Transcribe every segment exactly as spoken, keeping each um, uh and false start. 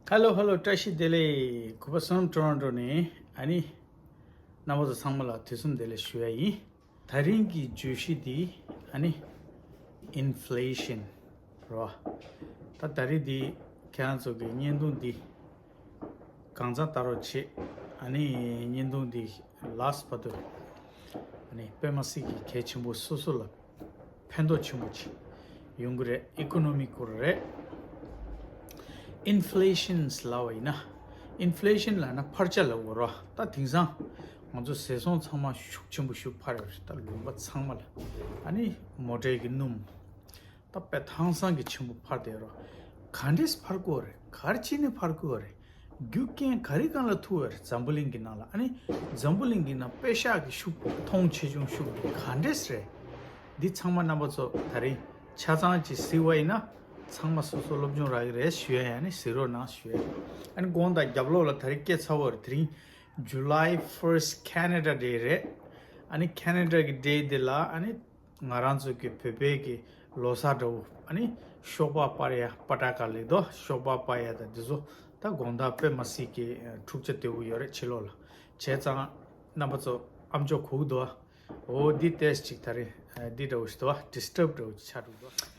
Hello hello, བཀྲ་ཤིས་བདེ་ལེགས། གུས་པ་བསོད་ནམས་ཊོ་རོན་ཊོ་ནས། ཨ་ནི་རྣམ་པ་ཚོ་ཚང་མ་ལ་དུས་གསུམ་བདེ་ལེགས་ཞུ་ཡ་ཡིན། ད་རིང་གི་བརྗོད་གཞི་འདི་ཨ་ནི་ཨིན་ཕི་ལེ་ཤན་རོ། ད་ད་རིང་འདི་ཁྱེད་རང་ཚོ་གི་བརྙན་ཐུང་འདི་གང་ཚང་ལྟ་རོགས་བྱེད། ཨ་ནི་བརྙན་ཐུང་འདི་ལ་སྤ་དོ། ཨ་ནི་དཔེ་མ་སྲིད་ཀྱི་གལ་ཆེན་པོ། སོ་སོ་ལ་ཕན་ཐོགས་ཆེན་པོ་ཅིག་ཡོང་གི་རེད། ཨི་ཀོ་ནོ་མི་ཀལ་རེད། ཨིན་ཕི་ལེ་ཤན་ལབ་པ་ཡིན་ན། ཨིན་ཕི་ལེ་ཤན་ལབ་ན་འཕར་ཆ་ལབ་དགོས་རོ། ད་དེང་སང་ང་ཚོ་ཟས་ཚོང་ཚང་མ་ཤུགས་ཆེན་པོ་ཞིག་འཕར་ཡོད་རེད། ད་ལུང་པ་ཚང་མ་ལ། ཨ་ནི་མོ་ཊའི་གི་སྣུམ། ད་དཔེ་ཐང་སང་གི་ཆེན་པོ་འཕར་བསྡད་རོ། ག་འདྲས་འཕར་གི་ཡོད་རེད། ག་རེ་བྱས་ནས་འཕར་གི་ཡོད་རེད། རྒྱུ་རྐྱེན་ག་རེ་སྒང་ལ་ཐུག་ཡོད་རེད། འཛམ་བུ་གླིང་གི་ནང་ལ། ཨ་ནི་འཛམ་བུ་གླིང་གི་ནང་པེ་ཤག་གི་ཤུགས་མཐོང་ཆེ་ཆུང་ཤུགས་དེ་ག་འདྲས་རེད། འདི་ཚང་མ་རྣམ་པ་ཚོ་ད་རིང་ཆ་ཚང་ཅིག་གཟིགས་པ་ཡིན་ན། ཚང་མ་སོ་སོ་སློབ་སྦྱོང་རག་གི་རེད་ཞུ་ཡ། ཡང་ནི་གཟིགས་རོགས་གནང་ཞུ་ཡ། ཨ་ནི་དགོངས་དག་རྒྱབ་ལོགས་ལ་ད་རིང་སྐད་ཚ་བོ་རེད། དེ་རིང་July first Canada Day རེད། ཨ་ནི་Canada གི་ཌེ་དེ་ལ་ཨ་ནི་ང་རང་ཚོ་གི་བོད་པའི་གི་ལོ་གསར་འདྲ་བོ། ཨ་ནི་ཤོག་སྦག་སྤར་ཡ། པ་ཊ་ཀ་ལེགས་དོ། ཤོག་སྦག་སྤར་ཡ་དང་འདི་ཚོ་ད་དགོང་དག་དཔེ་མ་སྲིད་ཀྱི་འཁྲུག་ཆ་དོད་པོ་ཡོད་རེད་ཕྱི་ལོགས་ལ། བྱས་ཙང་རྣམ་པ་ཚོ་ཨ་མཆོག་གུག་དོ། འོ་འདི་ཏེས་ཅིག་ད་རེད། འདི་འདྲ་བོ་ཞིག་དོ། ཌི་སི་ཊརབ་འདྲ་བོ་ཅིག་ཆགས་འགྲོ་གི་འདུག་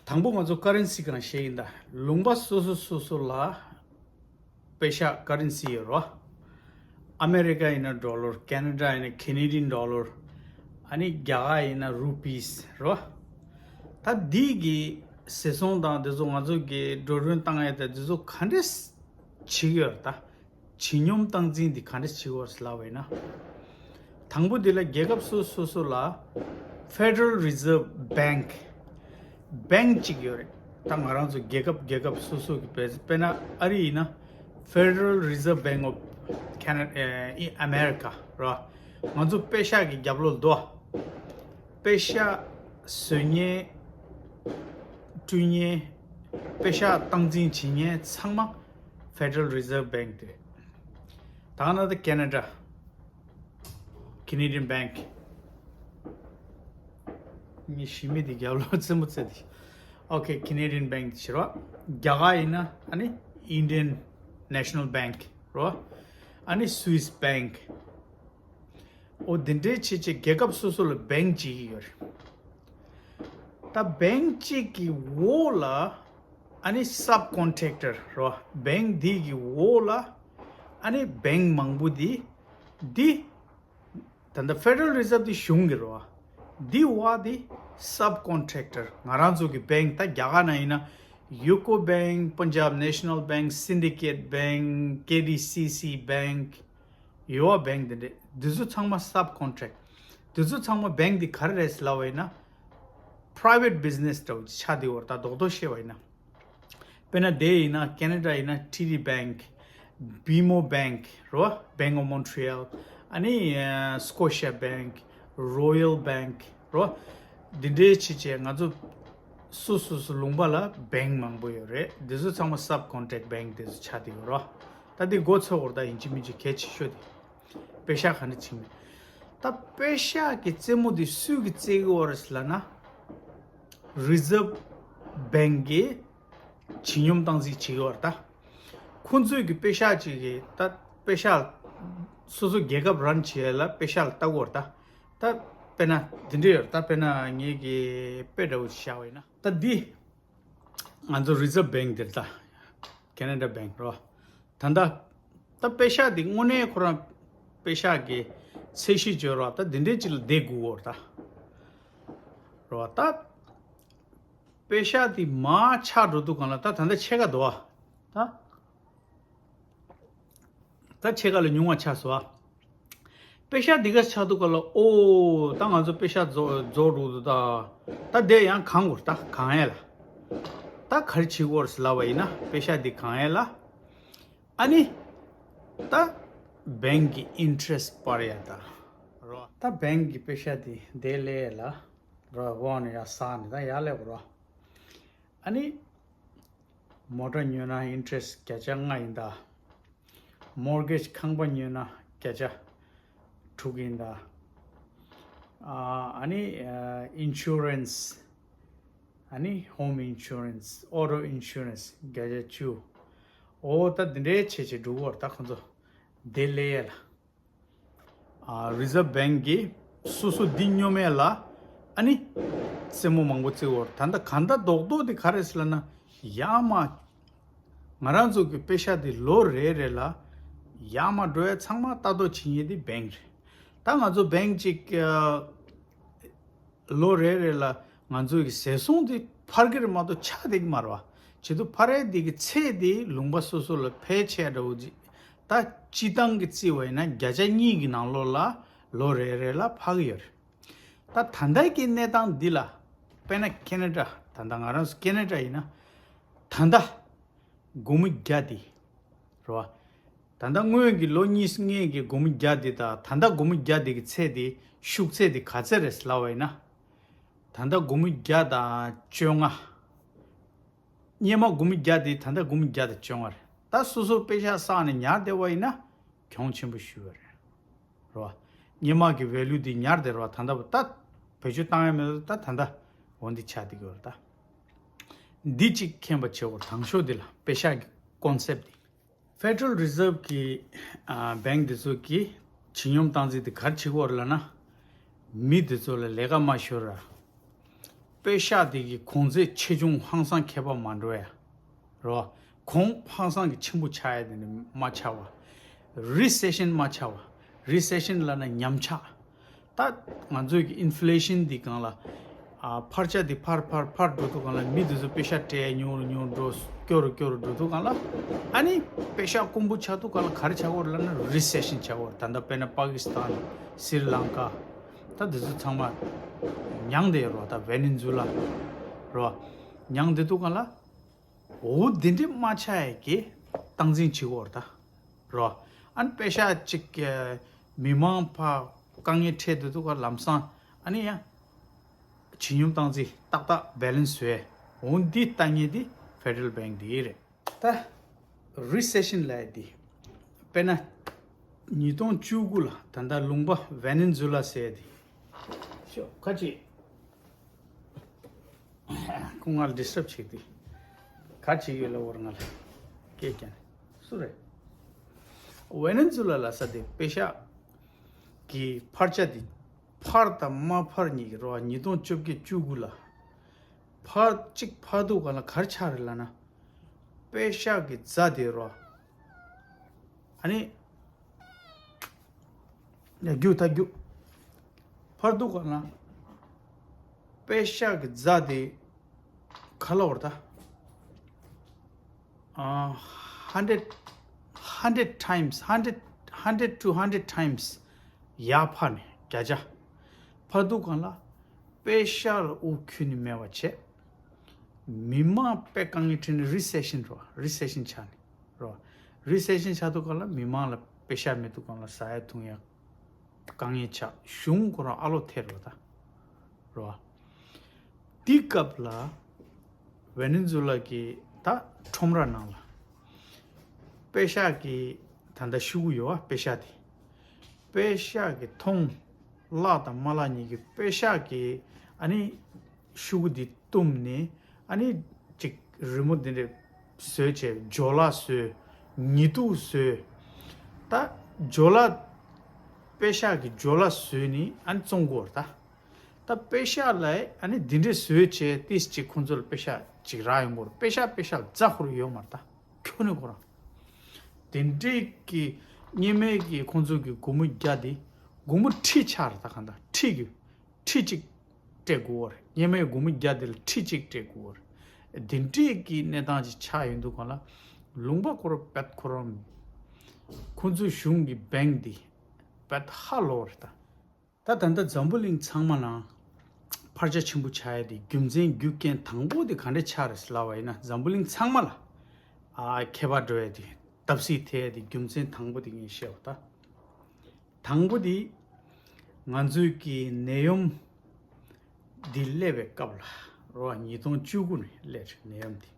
དང་པོ་ང་ཚོ་ཀ་རེན་སི་གང་ཤེས་ཡིན་ད། ལུང་པ་སོ་སོ་སོ་སོ་ལ་པེ་ཤག་ཀ་རེན་སི་ཡོད་རོ། ཨ་མེ་རི་ཀ་ཡིན་ན་ཌོ་ལར། ཁེ་ན་ཌ་ཡིན་ན་ཁེ་ན་ཌི་ཡན་ཌོ་ལར། ཨ་ནི་རྒྱ་གར་ཡིན་ན་རུ་པིས་རོ། ད་འདི་གི་ཟས་ཚོང་དང་འདི་ཚོ་ང་ཚོ་གི་འགྲོ་གྲོན་བཏང་ཡས་དང་འདི་ཚོ་ག་འདྲས་བྱེད་ཀྱི་ཡོད་རེད་ད། བྱེད་སྙོམས་སྟངས་འཛིན་འདི་ག་འདྲས་བྱེད་ཀྱི་ཡོད་རེད་ལབ་པ་ཡིན་ན། དང་པོ་འདི་ལ་རྒྱལ་ཁབ་སོ་སོ་སོ་ལ་Federal Reserve Bank། བེང་གཅིག་ཡོད་རེད། ད་ང་རང་ཚོ་རྒྱལ་ཁབ་རྒྱལ་ཁབ་སོ་སོ་གི་བེ། དཔེར་ན་ཨ་རི་ཡིན་ན་Federal Reserve Bank of Canada ཨེ་America རོ། ང་ཚོ་པེ་ཤག་གི་རྒྱབ་ལོགས་དོ། པེ་ཤག་བཟོ་མཁན། སྤྲོད་མཁན། པེ་ཤག་སྟངས་འཛིན་བྱེད་མཁན་ཚང་མ་Federal Reserve Bank དེ། ད་ནང་དུ་Canada Canadian Bank ངས་ཞི་མི་དེ་རྒྱབ་ལོགས་རྩེད་མོ་རྩེ་དེ། Okay, Canadian Bank དེ་ཕྱིར་བ། རྒྱ་གར་ཡིན་ན་ཨ་ནི་Indian National Bank རོ། ཨ་ནི་Swiss Bank། འོ་འདི་འདྲའི་ཆེ་ཆེ་རྒྱལ་ཁབ་སོ་སོ་ལ་བེང་གཅིག་ཡོད་རེད། ད་བེང་གཅིག་གི་འོག་ལ་ཨ་ནི་སབ་ཀོན་ཊེག་ཊར་རོ། བེང་འདི་གི་འོག་ལ་ཨ་ནི་བེང་མང་པོ་འདི་འདི། ད་ལྟ་Federal Reserve དེ་གཞུང་གི་རེད་བ། འདི་བ་དེ་སབ་ཀོན་ཊེག་ཊར། ང་རང་ཚོ་གི་བེང་། ད་རྒྱ་གར་ནང་ཡིན་ན་ཡུ་ཀོ་བེང་། Punjab National Bank། Syndicate Bank། K D C C Bank ཡོད་བ། བེང་དེ་འདྲས་འདི་ཚོ་ཚང་མ་སབ་ཀོན་ཊེག་ཊར། འདི་ཚོ་ཚང་མ། བེང་དེ་ག་རེ་རེད་ལབ་པ་ཡིན་ན་private business འདྲ་བོ་ཆགས་བསྡད་ཡོད་རེད། ད་རྡོག་རྡོག་བཤད་པ་ཡིན་ན། དཔེར་ན་དེ་ཡིན་ན་Canada ཡིན་ན་ཊི་ཌི་བེང་། བྷི་མོ་བེང་རོ། Bank of Montreal། ཨ་ནི་Scotia Bank། Royal Bank རོ། འདི་འདྲའི་ཆེ་ཆེ་ང་ཚོ་སོ་སོ་སོ་ལུང་པ་ལ་བེང་མང་པོ་ཡོད་རེད། འདི་ཚོ་ཚང་མ་སབ་ཀོན་ཊེག་ཊར་བེང་དེ་ཚོ་ཆགས་བསྡད་ཡོད་རོ། ད་འདི་མགོ་ཚོས་པ་རེད། ད་ཡིན་གཅིག་མིན་གཅིག་གལ་ཆེ་ཤོས་དེ། པེ་ཤག་ག་འདྲ་བྱེད་མིན། ད་པེ་ཤག་གི་རྩེད་མོ་དེ་སུས་ཀྱིས་རྩེ་གི་ཡོད་རེད་ལབ་ན། Reserve Bank གིས་བྱེད་སྙོམས་སྟངས་འཛིན་བྱེད་ཀྱི་ཡོད་རེད་ད། ཁོང་ཚོས་ཀྱི་པེ་ཤག་ཅིག་གི་ད་པེ་ཤག་སོ་སོ་རྒྱལ་ཁབ་རན་བྱེད་ཡ་ལ་པེ་ཤག་ལ་ལྟ་གི་ཡོད་རེད་ད། ད་དཔེར་ན་འདི་འདྲ་ཡོད་རེད་ད། དཔེར་ན་ངེད་ཀྱི་དཔེ་འདྲ་བོ་ཞིག་བཞག་པ་ཡིན་ན། ད་འདི་ང་ཚོ་Reserve Bank འདིར་ད། Canada Bank རོ། ད་ད་ད་པེ་ཤག་འདི་དངོས་གནས་ཁོ་རང་པེ་ཤག་གི་ཚད་གཞི་བརྗོད་རོགས། ད་འདི་འདྲའི་ཅིག་ལ་བསྡད་དགོས་ཡོད་རེད་ད། རོ། ད་པེ་ཤག་འདི་མར་ཆག་འགྲོ་དུས་སྒང་ལ་ད་ད་ལྟ་ཕྱེད་ཀ་འདུག་ཨ། ད་ད་ཕྱེད་ཀ་ལས་ཉུང་བ་ཆག་སོང་ཨ། པེ་ཤག་འདི་ག་ཆག་དུས་སྒང་ལ། ཨོ་ད་ང་ཚོ་པེ་ཤག་རྫོགས་རྫོགས་འགྲོ་འདུག་ད། ད་དེ་ཡང་གང་དགོས་རེད། ད་གང་ཡས་ལ། ད་ག་རེ་བྱེད་དགོས་རེད་ལབ་པ་ཡིན་ན། པེ་ཤག་འདི་གང་ཡས་ལ། ཨ་ནི་ད་བེང་གི་ཨིན་ཊི་རེ་སི་ཊི་སྤར་ཡ་ད། རོ། ད་བེང་གི་པེ་ཤག་འདི་དེ་ལས་ལ། རོ། འོག་ནས་ཡར་ཟགས་ནས་ད་ཡར་སླེབས་རོ། ཨ་ནི་མོ་ཊ་ཉོས་ན་ཨིན་ཊི་རེ་སི་ཊི་བརྒྱ་ཆ་ལྔ་ཡིན་ད། མོར་གེཇ་ཁང་པ་ཉོས་ན་བརྒྱ་ཆ་དྲུག་ཡིན་ད། ཨ་ནི་ཨིན་ཤུ་རན་སི། ཨ་ནི་home insurance, auto insurance བརྒྱ་ཆ་བཅུ། ཨོ་ད་འདི་འདྲའི་བྱས་བྱས་འགྲོ་གི་ཡོད་རེད། ད་ཁོ་ཚོ་དེ་ལས་ཡས་ལ། ཨ་Reserve Bank གིས་སོ་སོ་འདི་སྙོམས་ཡས་ལ་ཨ་ནི་རྩེད་མོ་མང་པོ་རྩེ་གི་ཡོད་རེད། ད་ལྟ་གང་ལྟར་རྡོག་རྡོག་དེ་ག་རེ་ཟེར་ལབ་ན། ཡར་མར་ང་རང་ཚོ་གི་པེ་ཤག་དེ་ལོ་རེ་རེ་ལ་ཡར་མར་འགྲོ་ཡས་ཚང་མ་ལྟ་རྟོག་བྱེད་མཁན་དེ་bank རེད། ད་ང་ཚོ་bank གཅིག་ཨ། ལོ་རེ་རེ་ལ་ང་ཚོ་གི་ཟད་སོང་དེ་འཕར་གི་རེད་མ་གཏོགས་ཆག་བསྡད་ཀྱི་མ་རེད་བ། བྱེད་དུ་འཕར་ཡས་དེ་གི་ཚད་དེ་ལུང་པ་སོ་སོ་ལ་ཕལ་ཆེར་འདྲ་བོ་ཅིག་ད་སྤྱི་བཏང་གི་བརྩིས་པ་ཡིན་ན་བརྒྱ་ཆ་གཉིས་ཀྱི་ནང་ལོགས་ལ་ལོ་རེ་རེ་ལ་འཕར་གི་ཡོད་རེད། ད་ད་ལྟ་གི་གནས་སྟངས་འདི་ལ་དཔེར་ན་ཁེ་ན་ཌ། ད་ལྟ་ང་རང་ཚོ་ཁེ་ན་ཌ་ཡིན་ན་ད་ལྟ་སྒོར་མོ་བརྒྱ་དེ་རེད་བ། ད་ལྟ་སྔོན་གྱི་ལོ་གཉིས་སྔོན་གྱི་སྒོར་མོ་བརྒྱ་དེ་དང་ད་ལྟ་སྒོར་མོ་བརྒྱ་དེ་གི་ཚད་དེ་ཤུགས་ཚད་དེ་ག་ཚད་རེད་ལབ་པ་ཡིན་ན། ད་ལྟ་སྒོར་མོ་བརྒྱ་དང་བཅོ་ལྔ། སྔོན་མ་སྒོར་མོ་བརྒྱ་དེ་ད་ལྟ་སྒོར་མོ་བརྒྱ་དང་བཅོ་ལྔ་རེད། ད་སོ་སོར་པེ་ཤག་བསགས་ནས་ཉར་བསྡད་པ་ཡིན་ན་གྱོང་ཆེན་པོ་ཞིག་ཡོད་རེད། རེད་བ། སྔོན་མ་གི་value དེ་ཉར་བསྡད་རེད་བ། ད་ལྟ་ད་བེད་སྤྱོད་བཏང་ཡ་མེད་པ། ད་ད་ལྟ་འོ་འདི་ཆགས་བསྡད་ཀྱི་ཡོད་རེད། ད་འདི་གཅིག་མཁྱེན་པ་བྱེད་དགོས། དང་ཤོས་འདི་ལ་པེ་ཤག་གི་concept དེ། Federal Reserve གི་ཨ་bank དེ་ཚོ་གི་ཇི་སྙོམས་སྟངས་འཛིན་དེ་ག་རེ་བྱེད་ཀྱི་ཡོད་རེད་ལབ་ན། མི་དེ་ཚོ་ལ་ལས་ཀ་མ་ཤོར་ར། པེ་ཤག་དེ་གི་གོང་ཚད་ཆེ་ཆུང་ཧང་སང་ཁྱད་པར་མ་འགྲོ་ཡ། རོ། གོང་ཧང་སང་གི་ཆེན་པོ་ཆགས་ཡ་དེ་ནི་མ་ཆགས་པ། Recession མ་ཆགས་པ། Recession ལབ་ན་ཉམས་ཆག་ད་ང་ཚོའི་གི་inflation འདི་སྒང་ལ། ཨ་འཕར་ཆ་འདི་འཕར་འཕར་འཕར་འགྲོ་དུས་སྒང་ལ་མི་འདི་ཚོ་པེ་ཤག་སྤྲད་ཉུང་རུ་ཉུང་རུ་འགྲོ། སྐྱོ་རུ་སྐྱོ་རུ་འགྲོ་དུས་སྒང་ལ། ཨ་ནི་པེ་ཤག་དཀོན་པོ་ཆགས་དུས་སྒང་ལ་ག་རེ་ཆགས་ཀྱི་ཡོད་རེད་ལབ་ན་recession ཆགས་ཀྱི་ཡོད་རེད། ད་ལྟ་དཔེར་ན་པ་ཀི་སི་ཐན། སི་རི་ལང་ཀ། ད་འདི་ཚོ་ཚང་མ་མྱངས་བསྡད་ཡོད་རེད་བ། ད་ཝེ་ནེ་ཛུ་ལ་རེད་བ། མྱངས་བསྡད་དུས་སྒང་ལ། འོ་འདི་འདྲས་མ་ཆགས་ཡས་ཀྱི་སྟངས་འཛིན་བྱེད་དགོས་རེད་ད། རོ། ཨ་ནི་པེ་ཤག་ཅིག་གི་མི་མང་ཕར་དཀའ་ངལ་འཕྲད་དུས་དུས་ཀ་ལམ་སང་ཨ་ནི་ཡང་ཇི་སྙོམས་སྟངས་འཛིན་ཏག་ཏག་balance བཟོས། འོ་འདི་ལྟ་མཁན་འདི་Federal Bank འདི་རེད། ད་recession ལབ་ཡས་འདི་དཔེར་ན་ཉིས་སྟོང་བཅུ་དགུ་ལ་ད་ལྟ་ལུང་པ་ཝེ་ནེ་ཛུ་ལ་ཟེར་ཡས་འདི། ཤོ་ཁ་ཅིག་ཁོང་ང་ལ་disturb བྱེད་དུས། ག་བྱེད་ཡོད་ལ་བོར་ང་ལ་སྐད་ཀྱང་སུ་རེད། ཝེ་ནེ་ཛུ་ལ་ལ་ས་དེ་པེ་ཤག་གི་འཕར་ཆ་དེ་འཕར་དང་མ་འཕར་གཉིས་ཀྱི་རོ། ཉིས་སྟོང་བཅོ་བརྒྱད་བཅུ་དགུ་ལ་འཕར་གཅིག་འཕར་དུས་སྒང་ལ་ག་རེ་ཆགས་རེད་ལབ་ན། པེ་ཤག་གི་རྫ་དེ་རོ། ཨ་ནི། ཡ་རྒྱུག་ད་རྒྱུག་འཕར་དུས་སྒང་ལ། པེ་ཤག་གི་རྫ་དེ་ག་ལབ་དགོས་རེད་ད། ཨ། hundred hundred times, hundred hundred to hundred times ཡར་འཕར་ནས་བརྒྱ་ཆ་འཕར་དུས་སྒང་ལ། པེ་ཤག་ལ་དབུགས་ཁྱོན་ནས་མེད་པ་བྱས། མི་མང་དཔེ་དཀའ་ངལ་འཕྲད་ནས་recession རོ། recession ཆགས་ནས་རོ། recession ཆགས་དུས་སྒང་ལ་མི་མང་ལ་པེ་ཤག་མེད་དུས་སྒང་ལ་ཟ་ཡ་འཐུང་ཡ་དཀའ་ངལ་ཆགས། གཞུང་ཁོ་རང་ཨ་ལོ་ཐེ་རོ་ད། རོ། དེའི་སྐབས་ལ་ཝེ་ནེ་ཛུ་ལ་གི་ད་ཁྲོམ་ར་ནང་ལ་པེ་ཤག་གི་ད་ལྟ་ཤོག་གུ་ཡོད་པ། པེ་ཤག་དེ། པེ་ཤག་གི་མཐོང་། བརླག་དང་མ་བརླག་གཉིས་ཀྱི་པེ་ཤག་གི་ཨ་ནི་ཤོག་གུ་འདི་བཏུམས་ནས་ཨ་ནི་ཅིག་རི་མོ་འདི་འདྲ་བཟོས་བྱས་ཇོ་ལ་བཟོས། ཉི་གདུགས་བཟོས། ད་ཇོ་ལ། པེ་ཤག་གི་ཇོ་ལ་བཟོས་ནས་ཨ་ནི་བཙོང་དགོས་རེད་ད། ད་པེ་ཤག་ལ་ཨ་ནི་འདི་འདྲས་བཟོས་བྱས་ཏིས་ཅིག་ཁོང་ཚོ་ལ་པེ་ཤག་ཅིག་རག་ཡོང་གི་རེད། པེ་ཤག་པེ་ཤག་རྫ་ཁོ་རང་ཡོད་མ་རེད་ད། ཁྱོན་ནས་ཁོ་རང་། དེ་འདྲས་ཀྱི་སྔོན་མའི་གི་ཁོང་ཚོ་གི་སྒོར་མོ་བརྒྱ་དེ་སྒོར་མོ་ཁྲི་ཆགས་རེད་ད། གང་ལྟར་ཁྲི་གི་ཁྲི་གཅིག་སྤྲད་དགོས་རེད། སྔོན་མའི་སྒོར་མོ་བརྒྱ་དེ་ལ་ཁྲི་གཅིག་སྤྲད་དགོས་རེད། དེ་འདྲས་ཀྱི་གནས་སྟངས་ཅིག་ཆགས་ཡོང་དུས་སྒང་ལ་ལུང་པ་ཁོ་རང་བེད་ཁོ་རང་། ཁོང་ཚོའི་གཞུང་གི་bank དེ་བེད་ཧ་ལོ་རེད་ད། ད་ད་ལྟ་འཛམ་བུ་གླིང་ཚང་མ་ལ་འཕར་ཆ་ཆེན་པོ་ཆགས་ཡ་དེ་རྒྱུ་མཚན་རྒྱུ་རྐྱེན་དང་པོ་དེ་ག་འདྲ་ཆགས་རེད་ལབ་པ་ཡིན་ན། འཛམ་བུ་གླིང་ཚང་མ་ལ་ཨ་ཁྱད་པར་འགྲོ་ཡ་དེ་བརྡབ་གསིག་ཐེབས་ཡ་དེ་རྒྱུ་མཚན་དང་པོ་དེ་ངས་བཤད་པ་ད། དང་པོ་དེ་ང་ཚོའི་གི་ནད་ཡམས་འདི་སླེབས་པའི་སྐབས་ལ་རོ། ཉིས་སྟོང་བཅུ་དགུ་ནས་སླེབས་རེད་ནད་ཡམས་འདི།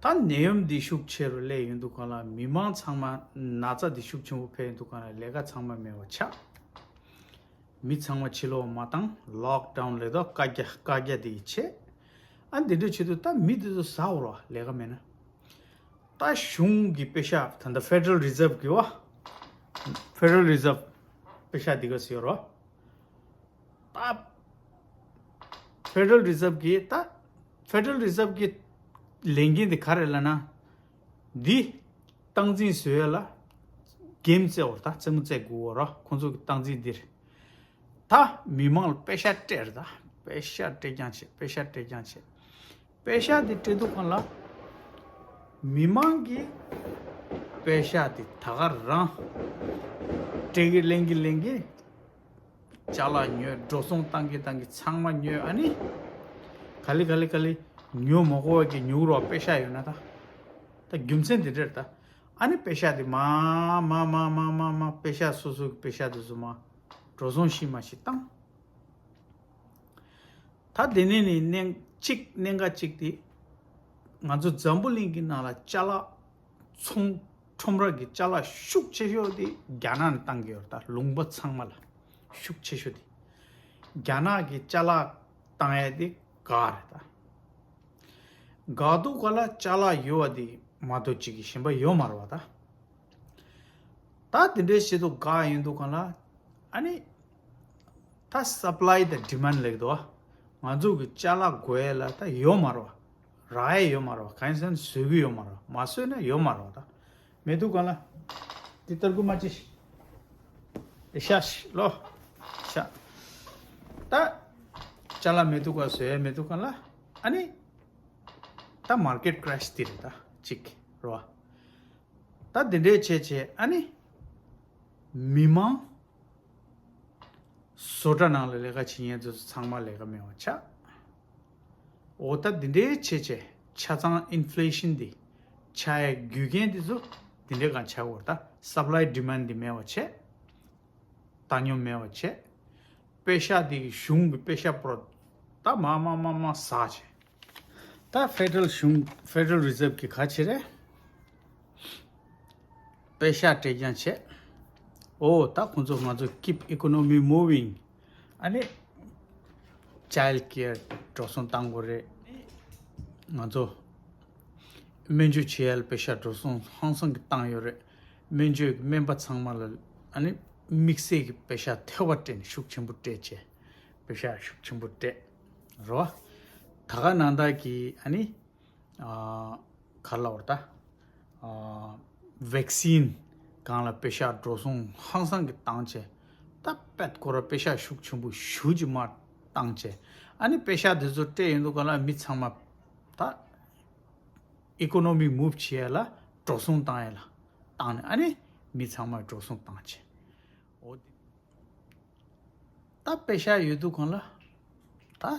ད་ནད་ཡམས་འདི་ཤུགས་ཆེ་རུ་སླེབས་ཡོང་དུས་སྒང་ལ་མི་མང་ཚང་མ་ན་ཚ་འདི་ཤུགས་ཆེན་པོ་འཕེལ་ཡོང་དུས་སྒང་ལ་ལས་ཀ་ཚང་མ་མེད་པ་ཆགས། མི་ཚང་མ་ཕྱི་ལོགས་མ་བཏང་། ལོག་ཌའུན་ལབ་དུས་བཀའ་རྒྱ་བཀའ་རྒྱ་དེ་བྱས། ཨ་འདི་འདྲ་བྱེད་དུས་ད་མི་དེ་ཚོ་ཟ་འོ་ར་ལས་ཀ་མེད་ན། ད་གཞུང་གི་པེ་ཤ་ད་ལྟ་Federal Reserve གི་བ། Federal Reserve པེ་ཤ་འདི་ག་ཟེར་རོ། ད་Federal Reserve གི་ད་Federal Reserve གི་ལས་འགན་དེ་ག་རེ་ལབ་ན། འདི་སྟངས་འཛིན་བཟོ་ཡ་ལ་གེམ་རྩེ་བར་ད་རྩེད་མོ་རྩེ་དགོས་བ་ར། ཁོང་ཚོ་གི་སྟངས་འཛིན་འདིར། ད་མི་མང་ལ་པེ་ཤ་སྤྲད་ར། ད་པེ་ཤ་སྤྲད་རྐྱང་བྱེད། པེ་ཤ་སྤྲད་རྐྱང་བྱེད། པེ་ཤ་དེ་སྤྲད་དུས་སྒང་ལ་མི་མང་གིས་པེ་ཤ་དེ་ད་ག་རང་སྤྲད་གི་ལེན་གི་ལེན་གི། ཅ་ལག་ཉོས། འགྲོ་སོང་བཏང་གི་བཏང་གི་ཚང་མ་ཉོས། ཨ་ནི། ག་ལེ་ག་ལེ་ག་ལེ་ཉོ་མ་དགོས་པ་གི་ཉོ་རོགས་པེ་ཤ་ཡོད་ན་ད། ད་རྒྱུ་མཚན་དེ་འདྲ་རེད་ད། ཨ་ནི་པེ་ཤ་དེ་མ་མ་མ་མ་མ་མ་པེ་ཤ་སོ་སོ་གི་པེ་ཤ་དེ་ཚོ་མ་འགྲོ་སོང་ཤི་མ་ཤི་བཏང་། ད་དེ་ནས་ནི་གནད་གཅིག་གནད་འགག་གཅིག་དེ། ང་ཚོ་འཛམ་བུ་གླིང་གི་ནང་ལ་ཅ་ལག་ཚོང་ཁྲོམ་ར་གི་ཅ་ལག་ཤུགས་ཆེ་ཤོས་དེ་རྒྱ་ནག་ནས་བཏང་གི་ཡོད་རེད། ད་ལུང་པ་ཚང་མ་ལ་ཤུགས་ཆེ་ཤོས་དེ་རྒྱ་ནག་གི་ཅ་ལག་བཏང་ཡས་དེ་འགག་རེད་ད། འགག་དུས་སྒང་ལ་ཅ་ལག་ཡོད་པ་དེ་མ་གཏོགས་གཅིག་གི་གཞན་པ་ཡོད་མ་རེད་བ་ད། ད་དེ་འདྲའི་བྱེད་དུས་འགག་ཡིན་དུས་སྒང་ལ། ཨ་ནི། ད་supply དང་demand ལེགས་འདུག་བ། ང་ཚོ་གི་ཅ་ལག་དགོས་ཡས་ལ་ད་ཡོད་མ་རེད་བ། རག་ཡས་ཡོད་མ་རེད་བ། གང་ཡིན་ཟེར་ན་བཟོ་གི་ཡོད་མ་རེད་བ། མ་བཟོས་ན་ཡོད་མ་རེད་བ་ད། མེད་དུས་སྒང་ལ། འདི་ལྟར་དགོས་མ་ཅི། ཨེ་ཤ་ཤི་ལོ། ཤ། ད། ཅ་ལག་མེད་དུས་སྒང་བཟོ་ཡས་མེད་དུས་སྒང་ལ། ཨ་ནི། ད་market crash དེ་རེད་ད། གཅིག་རེད་བ། ད་དེ་འདྲའི་བྱས་བྱས་ཨ་ནི། མི་མང་། བཟོ་གྲྭ་ནང་ལ་ལས་ཀ་བྱེད་མཁན་ཚོ་ཚང་མ་ལས་ཀ་མེད་པ་ཆགས། འོ་ད་དེ་འདྲའི་བྱས་བྱས་ཆ་ཚང་inflation དེ་ཆགས་ཡས་རྒྱུ་རྐྱེན་དེ་ཚོ་དེ་འདྲའི་སྒང་ཆགས་ཡོད་རེད་ད། supply demand དེ་མེད་པ་བྱས། བཏང་སྙོམས་མེད་པ་བྱས། པེ་ཤ་དེ་གི་གཞུང་གི་པེ་ཤ་པོ་ར། ད་མ་མ་མ་མ་ཟག་བྱས། ད་Federal གཞུང་Federal Reserve གི་ག་བྱེད་རེད། པེ་ཤ་སྤྲད་རྐྱང་བྱས། འོ་ད་ཁོང་ཚོ་ང་ཚོ་keep economy moving། ཨ་ནི། child care འགྲོ་སོང་བཏང་དགོས་རེད། ང་ཚོ་སྨན་བཅོས་བྱེད་ཡ་ལ་པེ་ཤ་འགྲོ་སོང་ཧང་སང་གི་བཏང་ཡོད་རེད། སྨན་བཅོས་ཀྱི་སྨན་པ་ཚང་མ་ལ་ཨ་ནི་དམིགས་བསལ་གྱི་པེ་ཤ་ཐེ་བ་སྤྲད་ནས་ཤུགས་ཆེན་པོ་སྤྲད་བྱས། པེ་ཤ་ཤུགས་ཆེན་པོ་སྤྲད། རོ། ད་ག་ནང་ལྟར་གྱི་ཨ་ནི། ཨ། ག་རེ་ལབ་དགོས་རེད་ད། ཨ། vaccine སྒང་ལ་པེ་ཤ་འགྲོ་སོང་ཧང་སང་གི་བཏང་བྱས། ད་པད་ཁོ་ར་པེ་ཤ་ཤུགས་ཆེན་པོ་ཞེ་ཅིག་མར་བཏང་བྱས། ཨ་ནི་པེ་ཤ་དེ་ཚོ་སྤྲད་ཡོང་དུས་སྒང་ལ་མི་ཚང་མ་ད་economy move བྱེད་ཡ་ལ་འགྲོ་སོང་བཏང་ཡ་ལ་བཏང་ནས། ཨ་ནི་མི་ཚང་མ་འགྲོ་སོང་བཏང་བྱས། འོ་དེ། ད་པེ་ཤ་ཡོད་དུས་སྒང་ལ། ད།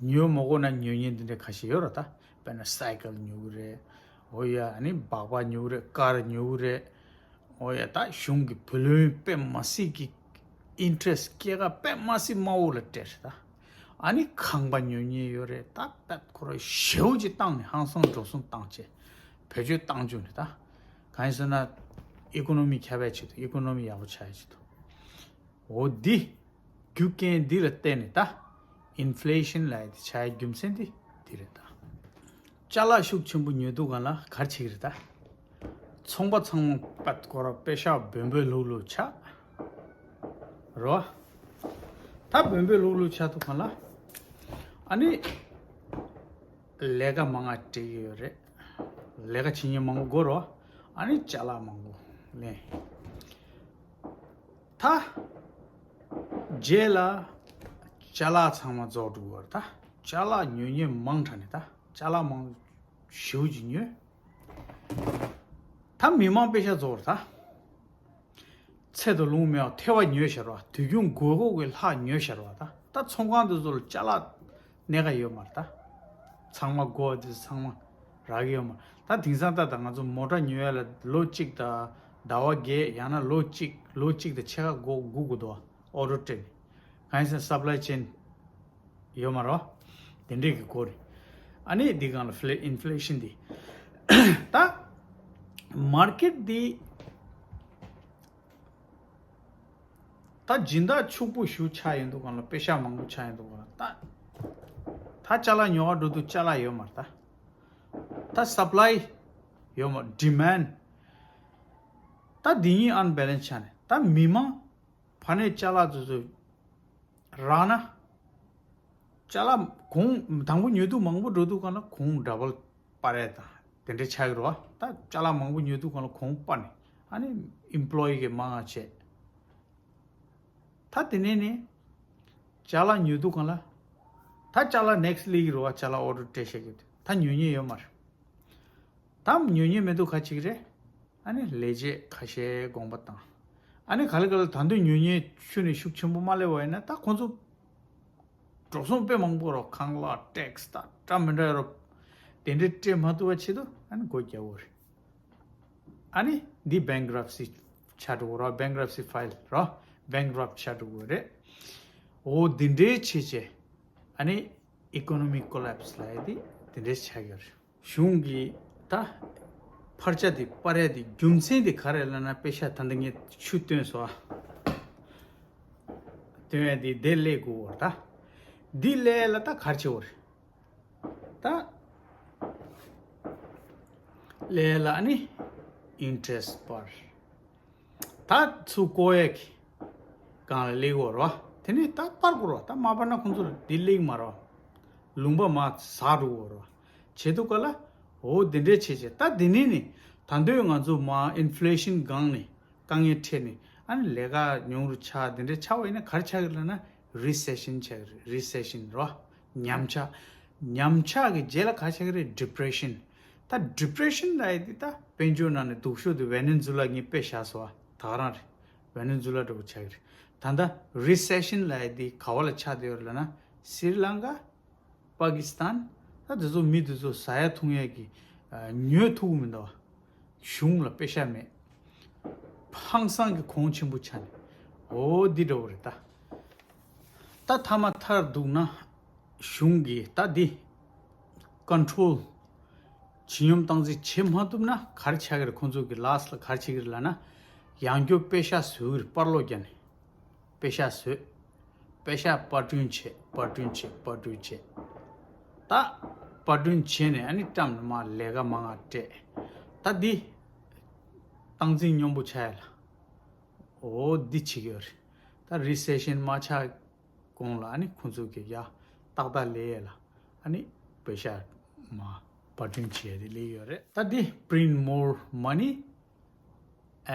ཉོ་མ་དགོས་ན་ཉོ་མཁན་འདི་འདྲ་ཁ་ཤས་ཡོད་རེད་ད། དཔེར་ན་སའི་ཀལ་ཉོ་གི་རེད། འོ་ཡ། ཨ་ནི་སྦག་སྦག་ཉོ་གི་རེད། ཀར་ཉོ་གི་རེད། འོ་ཡ། ད་གཞུང་གི་བུ་ལོན་དཔེ་མ་སྲིད་ཀྱི་interest སྐྱེད་ཀ་དཔེ་མ་སྲིད་དམའ་བོ་ལ་སྤྲད་རེད་ད། ཨ་ནི་ཁང་པ་ཉོ་མཁན་ཡོད་རེད་ད། པད་ཁོ་ར་ཞེ་པོ་ཅིག་བཏང་ནས་ཧང་སང་འགྲོ་སོང་བཏང་བྱས། བེད་སྤྱོད་བཏང་བཅུག་ནས་ད། གང་ཡིན་ཟེར་ན། economy ཁྱབ་པའི་ཆེད་དུ། economy ཡག་པོ་ཆགས་ཡའི་ཆེད་དུ། འོ་འདི། རྒྱུ་རྐྱེན་འདི་ལ་བརྟེན་ནས་ད། inflation ལབ་ཡ་དེ་ཆགས་ཡའི་རྒྱུ་མཚན་འདི་འདི་རེད་ད། ཅ་ལག་ཤུགས་ཆེན་པོ་ཉོ་དུས་སྒང་ལ་ག་རེ་བྱེད་ཀྱི་རེད་ད། ཚོང་པ་ཚང་མ་པད་ཁོ་ར་པེ་ཤ་སྦོམ་སྦོམ་བླུགས་བླུགས་ཆགས། རོ། ད་སྦོམ་སྦོམ་བླུགས་བླུགས་ཆགས་དུས་སྒང་ལ། ཨ་ནི། ལས་ཀ་མང་ང་སྤྲད་ཀྱི་ཡོད་རེད། ལས་ཀ་བྱེད་མཁན་མང་པོ་དགོས་རོ། ཨ་ནི་ཅ་ལག་མང་པོ་ལེན། ད། རྗེས་ལ། ཅ་ལག་ཚང་མ་རྫོགས་འགྲོ་གི་རེད་ད། ཅ་ལག་ཉོ་མཁན་མང་དྲགས་ནས་ད། ཅ་ལག་མང་ཞེ་པོ་ཅིག་ཉོས། ད་མི་མང་པེ་ཤ་རྫོགས་རེད་ད། ཚད་དང་ལོངས་མེད་པ་ཐེ་བ་ཉོས་བཞག་རེད་བ། དུས་རྒྱུན་དགོས་མཁོ་གི་ལྷག་ཉོས་བཞག་རེད་བ་ད། ད་ཚོང་ཁང་དེ་ཚོ་ལ་ཅ་ལག་གནས་ཀ་ཡོད་མ་རེད་ད། ཚང་མ་དགོས་པ་དེ་ཚོ་ཚང་མ་རག་གི་ཡོད་མ་རེད། ད་དེང་སང་ད་ད་ང་ཚོ་མོ་ཊ་ཉོ་ཡ་ལ་ལོ་གཅིག་དང་ཟླ་བ་བརྒྱད། ཡང་ན་ལོ་གཅིག་ལོ་གཅིག་དང་ཕྱེད་ཀ་འགོར་འགོར་དགོས་འདུག་བ། ཨོ་ཌར་སྤྲད་ནས། གང་ཡིན་ཟེར་ན་supply chain ཡོད་མ་རེད་བ། དེ་འདྲས་ཀྱི་སྐོར་རེད། ཨ་ནི་འདི་སྒང་ལ་ཕི་ལེ་inflation འདི། ད་market འདི། ད་སྦྱིན་བདག་ཕྱུག་པོ་ཞེ་པོ་ཆགས་ཡོང་དུས་སྒང་ལ། པེ་ཤ་མང་པོ་ཆགས་ཡོང་དུས་སྒང་ལ། ད་ད་ཅ་ལག་ཉོ་ག་འགྲོ་དུས་ཅ་ལག་ཡོད་མ་རེད་ད། ད་supply ཡོད་མ། ཌི་མན་ཌི། ད་འདི་གཉིས་ཨན་བེ་ལེན་སི་ཆགས་ནས། ད་མི་མང་ཕ་ནས་ཅ་ལག་དེ་ཚོ་རག་ན། ཅ་ལག་གོང་དང་པོ་ཉོ་དུས་མང་པོ་འགྲོ་དུས་གང་ལ་གོང་ཌ་བལ་སྤར་ཡས་དང་དེ་འདྲ་ཆགས་ཀྱི་རེད་བ། ད་ཅ་ལག་མང་པོ་ཉོ་དུས་གང་ལ་གོང་སྤར་ནས། ཨ་ནི་ཨེམ་པོ་ལོ་ཡི་གི་མང་ང་བྱས། ད་དེ་ནས་ནི་ཅ་ལག་ཉོ་དུས་གང་ལ། ད་ཅ་ལག་ནེག་སི་ཊི་སླེབས་ཀྱི་རེད་བ། ཅ་ལག་ཨོ་ཌར་སྤྲད་བཞག་གི་འདུག་ད་ཉོ་མཁན་ཡོད་མ་རེད། ད་ཉོ་མཁན་མེད་དུས་ག་བྱེད་ཀྱི་རེད། ཨ་ནི་ལས་བྱེད་ཁ་ཤས་དགོངས་པ་བཏང་། ཨ་ནི་ག་ལེ་ག་ལེ་ད་དུང་ཉོ་མཁན་ཁྱོན་ནས་ཤུགས་ཆེན་པོ་མ་སླེབས་པ་ཡིན་ན། ད་ཁོང་ཚོ་འགྲོ་སོང་དཔེ་མང་པོ་རོ། ཁང་གླ་ཊེག་སི་ད་འདྲ་མི་འདྲ་རོ། དེ་འདྲ་སྤྲད་མ་ཐུབ་པ་ཆེད་དུ་ཨ་ནི་སྒོ་རྒྱག་དགོས་རེད། ཨ་ནི་འདི་བེང་ཀ་རབ་སི་ཆགས་འགྲོ་གི་རོ། བེང་ཀ་རབ་སི་ཕའིལ་རོ། བེང་ཀ་རབ་ཆགས་འགྲོ་གི་རེད། འོ་འདི་འདྲའི་བྱས་བྱས། ཨ་ནི་ཨི་ཀོ་ནོ་མི་ཀོ་ལེབ་སི་ལབ་ཡ་འདི་འདི་འདྲའི་ཆགས་ཀྱི་རེད། གཞུང་གིས་ད་ཕར་ཆ་དེ་སྤར་ཡ་དེ་རྒྱུ་མཚན་དེ་ག་རེ་ལབ་ན། པེ་ཤ་ད་ལྟ་ངས་ཆུ་བཏོན་སོང་ཨ། བཏོན་ཡ་དེ་དེ་སླེབས་དགོས་པ་རེད། ད་འདི་སླེབས་ཡ་ལ་ད་ག་རེ་བྱེད་དགོས་རེད། ད་སླེབས་ཡ་ལ་ཨ་ནི་ཨིན་ཊེ་རེ་སི་ཊི་སྤར། ད་ཚུར་བཀོག་ཡས་ཀྱི་སྒང་ལ་སླེབས་ཀྱི་ཡོད་རེད་བ། དེ་ནས་ད་སྤར་དགོས་རེད་བ། ད་མ་སྤར་ན་ཁོང་ཚོ་ལ་འདི་སླེབས་ཀྱི་མ་རེད་བ། ལུང་པ་མར་ཟག་འགྲོ་གི་ཡོད་རེད་བ། བྱེད་དུས་ག་ལ། འོ་འདི་འདྲས་བྱས་བྱས། ད་འདི་ནས་ནི་ད་དུང་ང་ཚོ་མར་ཨིན་ཕི་ལེ་ཤན་སྒང་ནས་དཀའ་ངལ་འཕྲད་ནས། ཨ་ནི་ལས་ཀ་ཉུང་རུ་ཆགས། འདི་འདྲས་ཆགས་པ་ཡིན་ན་ག་རེ་ཆགས་ཀྱི་རེད་ལབ་ན། རི་སེ་ཤན་ཆགས་ཀྱི་རེད། རི་སེ་ཤན་རེད་བ། ཉམས་ཆག་ཉམས་ཆག་གི་རྗེས་ལ་ག་རེ་ཆགས་ཀྱི་རེད། ཌི་པི་རེ་ཤན། ད་ཌི་པི་རེ་ཤན་ལབ་ཡ་འདི་ད་དཔལ་འབྱོར་ནང་ནས་སྡུག་ཤོས་དེ་ཝེ་ནེ་ཛུ་ལ་ངས་དཔེ་བཞག་སོང་བ། ད་ག་རང་རེད། ཝེ་ནེ་ཛུ་ལ་འདྲ་པོ་ཆགས་ཀྱི་རེད། ད་ལྟ་རི་སེ་ཤན་ལབ་ཡ་འདི་ག་བ་ལ་ཆགས་བསྡད་ཡོད་རེད་ལབ་ན། སི་རི་ལང་ཀ། པ་ཀི་སི་ཐན། ད་དེ་ཚོ་མི་དེ་ཚོ་ཟ་ཡ་འཐུང་ཡ་གི་ཨ་ཉོ་ཐུབ་ཀྱི་མི་འདུག་བ། གཞུང་ལ་པེ་ཤ་མེད། ཧང་སང་གི་གོང་ཆེན་པོ་ཆགས་ནས། འོ་འདི་འདྲ་པོ་རེད་ད། ད་ཐ་མ་མཐར་གཏུགས་ན། གཞུང་གིས་ད་འདི་ཀོན་ཊོལ་ཇེ་སྙོམས་སྟངས་འཛིན་བྱེད་མ་ཐུབ་ན་ག་རེ་ཆགས་ཀྱི་རེད། ཁོང་ཚོ་གི་ལཱསི་ལ་ག་རེ་བྱེད་ཀྱི་རེད་ལབ་ན། ཡང་བསྐྱར་པེ་ཤ་བཟོ་གི་རེད། པར་སློག་བརྒྱབ་ནས། པེ་ཤ་བཟོས། པེ་ཤ་པར་སྐྲུན་བྱས། པར་སྐྲུན་བྱས། པར་སྐྲུན་བྱས། ད་པར་སྐྲུན་བྱས་ནས་ཨ་ནི་བཀྲམ་ནས་མར་ལས་ཀ་མང་ང་སྤྲད། ད་འདི་སྟངས་འཛིན་སྙོམས་པོ་ཆགས་ཡ་ལ། འོ་འདི་བྱེད་ཀྱི་ཡོད་རེད། ད་རི་སེ་ཤན་མ་ཆགས་གོང་ལ་ཨ་ནི་ཁོང་ཚོ་གི་ཡ་ཏག་ཏག་ལས་ཡ་ལ། ཨ་ནི་པེ་ཤ་མར་པར་སྐྲུན་བྱས་ཏེ་སླེབས་ཡོད་རེད། ད་འདི་print more money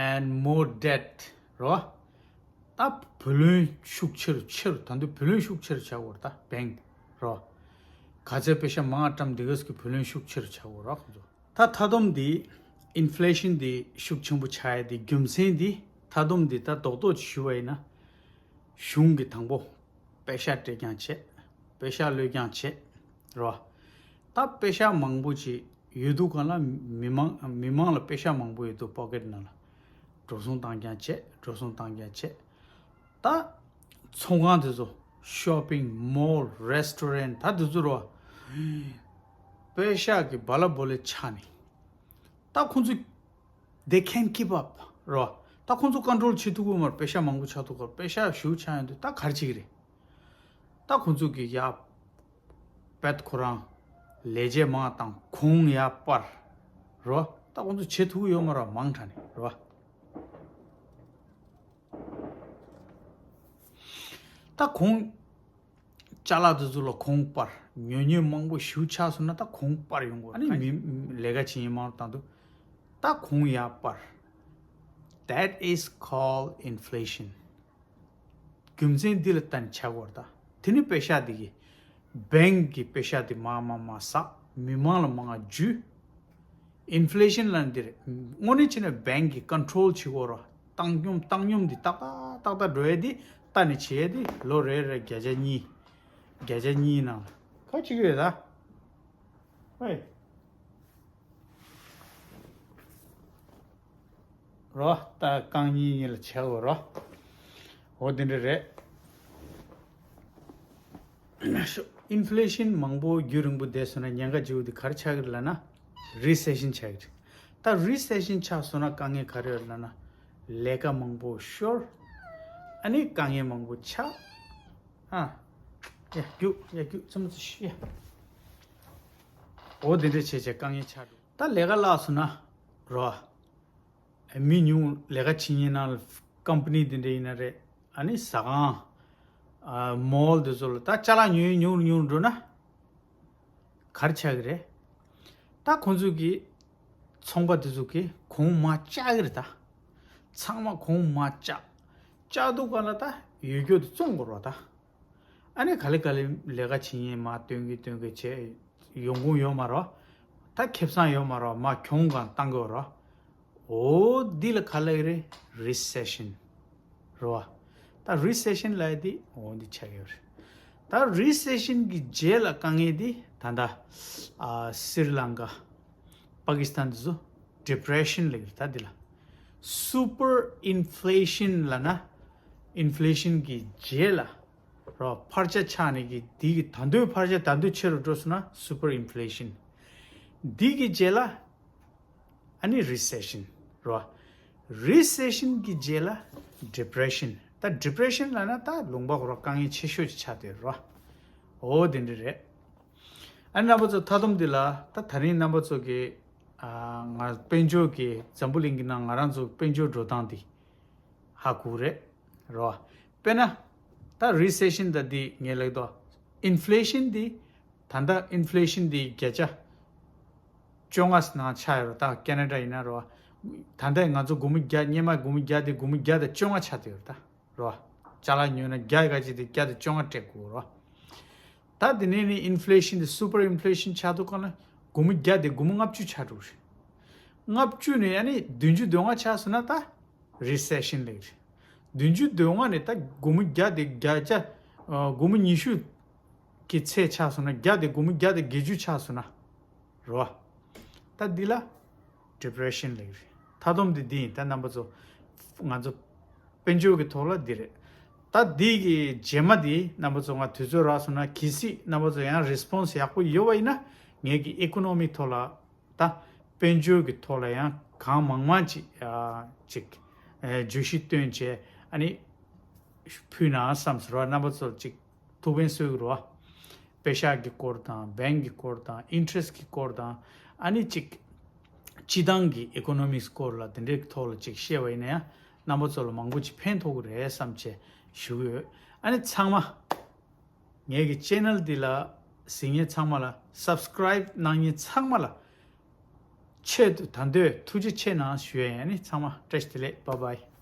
and more debt རེད་བ། ད་བུ་ལོན་ཤུགས་ཆེ་རུ་ཆེ་རུ། ད་དུང་བུ་ལོན་ཤུགས་ཆེ་རུ་ཆགས་ཡོད་རེད། ད་བེང་ཀི་རེད་བ། ག་ཚད་པེ་ཤ་མང་བཀྲམ་དེ་གས་ཀྱི་བུ་ལོན་ཤུགས་ཆེ་རུ་ཆགས་ཡོད་རེད་བ་ཁོང་ཚོ། ད་མཐའ་སྡོམ་འདི་ཨིན་ཕི་ལེ་ཤན་འདི་ཤུགས་ཆེན་པོ་ཆགས་ཡ་འདི་རྒྱུ་མཚན་འདི། མཐའ་སྡོམ་འདི་ད་རྡོག་རྡོག་ཅིག་ཞུ་བ་ཡིན་ན། གཞུང་གིས་དང་པོ་པེ་ཤ་སྤྲད་རྐྱང་བྱས། པེ་ཤ་གློད་རྐྱང་བྱས། རེད་བ། ད་པེ་ཤ་མང་པོ་ཅིག་ཡོད་དུས་གང་ལ་མི་མང་མི་མང་ལ་པེ་ཤ་མང་པོ་ཡོད་དུས་པོ་ཀེ་ཊི་ནང་ལ་འགྲོ་སོང་བཏང་རྐྱང་བྱས། འགྲོ་སོང་བཏང་རྐྱང་བྱས། ད་ཚོང་ཁང་དེ་ཚོ། ཤོ་པིང་མོལ། རེ་སི་ཊོ་རན་ཊི། ད་དེ་ཚོ་རེད་བ། པེ་ཤ་གི་བ་ལ་བོ་ལེ་ཆགས་ནས། ད་ཁོང་ཚོ། They can't keep up རེད་བ། ད་ཁོང་ཚོ་ཀོན་ཊོལ་བྱེད་ཐུབ་ཀྱི་མ་རེད། པེ་ཤ་མང་པོ་ཆགས་འདུག་ག་པེ་ཤ་ཞེ་པོ་ཆགས་ཡོང་དུས་ད་ག་རེ་བྱེད་ཀྱི་རེད། ད་ཁོང་ཚོ་གི་ཡར་བེད་ཁོ་རང་ལས་བྱེད་མང་བཏང་། གོང་ཡར་སྤར། རེད་བ། ད་ཁོང་ཚོ་བྱེད་ཐུབ་ཀྱི་ཡོད་མ་རེད་བ། མང་དྲགས་ནས་རེད་བ། ད་གོང་ཅ་ལག་དེ་ཚོ་ལ་གོང་སྤར། ཉོ་མཁན་མང་པོ་ཞེ་པོ་ཆགས་སོང་ན་ད་གོང་སྤར་ཡོང་གི་རེད། ཨ་ནི་མི་ལས་ཀ་བྱེད་མཁན་མང་རུ་བཏང་དུས་ད་གོང་ཡར་སྤར། That is called inflation. རྒྱུ་མཚན་འདི་ལ་བརྟེན་ནས་ཆགས་ཀྱི་ཡོད་རེད་ད། དེ་ནི་པེ་ཤ་འདི་གིས་བེང་ཀི་གི་པེ་ཤ་འདི་མར་མར་མར་ཟག་མི་མང་ལ་མང་ང་འཇུས། ཨིན་ཕི་ལེ་ཤན་ལབ་ནི་འདི་རེད། དངོས་གནས་བྱས་ན་བེང་ཀི་གིས་ཀོན་ཊོལ་བྱེད་ཀྱི་ཡོད་རེད། བཏང་སྙོམས་བཏང་སྙོམས་འདི་ཏག་ཏག་ཏག་ཏག་འགྲོ་ཡས་འདི་ལྟ་ནས་བྱེད་ཡས་འདི་ལོ་རེ་རེ་བརྒྱ་ཆ་གཉིས། བརྒྱ་ཆ་གཉིས་ནང་ལ་ག་བྱེད་ཀྱི་ཡོད་ད། ཧོས། རོ། ད་རྐང་གཉིས་གཉིས་ལ་ཆགས་འོ་རོ། འོ་དེ་འདྲ་རེད། ཨིན་ཕི་ལེ་ཤན་མང་པོ་རྒྱུན་རིང་པོ་བསྡད་སོང་ན་ཉེན་ཁ་ཆེ་བོ་དེ་ག་རེ་ཆགས་ཀྱི་རེད་ལབ་ན། རི་སེ་ཤན་ཆགས་ཀྱི་རེད། ད་རི་སེ་ཤན་ཆགས་སོང་ན་དཀའ་ངལ་ག་རེ་ཡོད་ལབ་ན། ལས་ཀ་མང་པོ་ཤོར། ཨ་ནི་དཀའ་ངལ་མང་པོ་ཆགས། ཨ། ཡ་རྒྱུགས་ཡ་རྒྱུགས་ཙམ་ཙམ་ཤི་ཡ། འོ་དེ་འདྲ་བྱས་བྱས་དཀའ་ངལ་ཆགས་འགྲོ། ད་ལས་ཀ་བརླག་སོང་ན། རོ། མི་ཉུང་ལས་ཀ་བྱེད་མཁན་ནང་ལ་ཀམ་པ་ནི་དེ་འདྲ་ཡིན་ན་རེད། ཨ་ནི་ཟ་ཁང་། ཨ། མོལ་དེ་ཚོ་ལ་ད་ཅ་ལག་ཉོས་ཉུང་རུ་ཉུང་རུ་འགྲོ་ན། ག་རེ་ཆགས་ཀྱི་རེད། ད་ཁོང་ཚོས་ཀྱི་ཚོང་པ་དེ་ཚོ་གིས་གོང་མར་བཅག་གི་རེད་ད། ཚང་མ་གོང་མར་བཅག་བཅག་འདུག་ག་ལ་ད་ཡོད་རྒྱུ་དེ་བཙོང་དགོས་རེད་ད། ཨ་ནི་ག་ལེ་ག་ལེ་ལས་ཀ་བྱེད་མཁན་མར་བཏོན་གི་བཏོན་གི་བྱས་ཡོང་ཁུངས་ཡོད་མ་རེད། ད་ཁེ་བཟང་ཡོད་མ་རེད། མར་གྱོང་གང་བཏང་གི་ཡོད་རེད། འོ་འདི་ལ་ག་ལབ་ཀྱི་རེད། རི་སེ་ཤན་རེད་བ། ད་རི་སེ་ཤན་ལབ་ཡ་དེ་འོ་འདི་ཆགས་ཀྱི་ཡོད་རེད། ད་རི་སེ་ཤན་གྱི་རྗེས་ལ་དཀའ་ངལ་དེ་ད་ལྟ་ཨ་སི་རི་ལང་ཀ། པ་ཀི་སི་ཐན་དེ་ཚོ་ཌི་པི་རེ་ཤན་ལབ་ཀྱི་རེད། ད་འདི་ལ་སུ་པར་ཨིན་ཕི་ལེ་ཤན་ལབ་ན། ཨིན་ཕི་ལེ་ཤན་གྱི་རྗེས་ལ་རོ། འཕར་ཆ་ཆག་ནས་ཀྱི་འདི་གི་ད་དུང་འཕར་ཆ་ད་དུང་ཆེ་རུ་འགྲོ་སོང་ན་སུ་པར་ཨིན་ཕི་ལེ་ཤན། འདི་གི་རྗེས་ལ་ཨ་ནི་རི་སེ་ཤན་རོ། རི་སེ་ཤན་གྱི་རྗེས་ལ་ཌི་པི་རེ་ཤན། ད་ཌི་པི་རེ་ཤན་ལབ་ན་ད་ལུང་པ་གོ་རོ་དཀའ་ངལ་ཆེ་ཤོས་ཅིག་ཆགས་བསྡད་རོ། འོ་དེ་འདྲ་རེད། ཨ་ནི་རྣམ་པ་ཚོ་མཐའ་སྡོམ་འདི་ལ་ད་ད་རིང་རྣམ་པ་ཚོ་གི་ཨ་ང་དཔལ་འབྱོར་གྱི་འཛམ་བུ་གླིང་གི་ནང་ང་རང་ཚོ་དཔལ་འབྱོར་འགྲོ་སྟངས་འདི་ཧ་གོ་རེད་རོ། དཔེར་ན་ད་རི་སེ་ཤན་ད་འདི་ངས་ལབ་དོ། ཨིན་ཕི་ལེ་ཤན་འདི་ད་ལྟ་ཨིན་ཕི་ལེ་ཤན་འདི་བརྒྱ་ཆ་བཅོ་ལྔ་ནང་ཆགས་ཡོད་རོ། ད་ཁེ་ན་ཌ་ཡིན་ན་རོ། ད་ལྟ་ང་ཚོ་སྒོར་མོ་བརྒྱ་སྔོན་མ་སྒོར་མོ་བརྒྱ་དེ་སྒོར་མོ་བརྒྱ་དང་བཅོ་ལྔ་ཆགས་བསྡད་ཡོད་རེད་ད། རོ། ཅ་ལག་ཉོས་ན་བརྒྱ་ག་ཅིག་དེ་བརྒྱ་དང་བཅོ་ལྔ་སྤྲད་དགོས་རོ། ད་དེ་ནས་ནི་ཨིན་ཕི་ལེ་ཤན་དེ་སུ་པར་ཨིན་ཕི་ལེ་ཤན་ཆགས་འདུག་ག་ལ། སྒོར་མོ་བརྒྱ་དེ་སྒོར་མོ་ལྔ་བཅུ་ཆགས་འགྲོ་རེད། ལྔ་བཅུ་ནས་ཡ་ནི་བདུན་ཅུ་དོན་ལྔ་ཆགས་སོང་ན་ད་རི་སེ་ཤན་ལབ་རེད། བདུན་ཅུ་དོན་ལྔ་ནས་ད་སྒོར་མོ་བརྒྱ་དེ་བརྒྱ་ཆ་སྒོར་མོ་ཉི་ཤུ་གི་ཚད་ཆགས་སོང་ན། བརྒྱ་དེ་སྒོར་མོ་བརྒྱ་དང་བརྒྱད་ཅུ་ཆགས་སོང་ན། རོ། ད་འདི་ལ་ཌི་པི་རེ་ཤན་ལབ་ཀྱི་རེད། མཐའ་སྡོམ་དེ་འདི་ཡིན། ད་རྣམ་པ་ཚོ་ང་ཚོ་དཔལ་འབྱོར་གྱི་ཐོག་ལ་འདི་རེད། ད་འདི་གི་རྗེས་མ་འདི་རྣམ་པ་ཚོ་ང་དུས་ཚོད་རག་སོང་ན་གལ་སྲིད་རྣམ་པ་ཚོ་ཡང་རེ་སི་པོན་སི་ཡག་པོ་ཡོད་པ་ཡིན་ན་ངེད་ཀྱི་ཨི་ཀོ་ནོ་མི་ཐོག་ལ་ད་དཔལ་འབྱོར་གྱི་ཐོག་ལ་ཡང་གང་མང་མང་ཅིག་ཨ་ཅིག་ཨ་བརྗོད་གཞི་བཏོན་བྱས་ཨ་ནི་ཕུལ་ན་བསམ་སོང་རོ། རྣམ་པ་ཚོར་ཅིག་ཐུགས་ཕན་གསོས་ཀྱི་རོ། པེ་ཤག་གི་སྐོར་དང་བེང་གི་སྐོར་དང་ཨིན་ཊི་རེ་སི་གི་སྐོར་དང་ཨ་ནི་ཅིག་སྤྱི་བཏང་གི་ཨི་ཀོ་ནོ་མིག་སི་སྐོར་ལ་དེ་འདྲའི་ཐོག་ལ་ཅིག་བཤད་པ་ཡིན་ན་ཡང་རྣམ་པ་ཚོ་ལ་མང་པོ་ཅིག་ཕན་ཐོགས་ཀྱི་རེད་བསམ་བྱས་ཞུ་གི་ཡོད། ཨ་ནི་ཚང་མ་ངེད་ཀྱི་ཅེ་ནལ་འདི་ལ་གཟིགས་མཁན་ཚང་མ་ལ་སབ་སི་ཀ་རའིབ་གནང་མཁན་ཚང་མ་ལ་ཆེད་དུ་ད་འདོད་ཐུགས་རྗེ་ཆེ་གནང་ཞུ་ཡ་ཡིན། ཨ་ནི་ཚང་མ་བཀྲ་ཤིས་བདེ་ལེགས། བྷའི་བྷའི།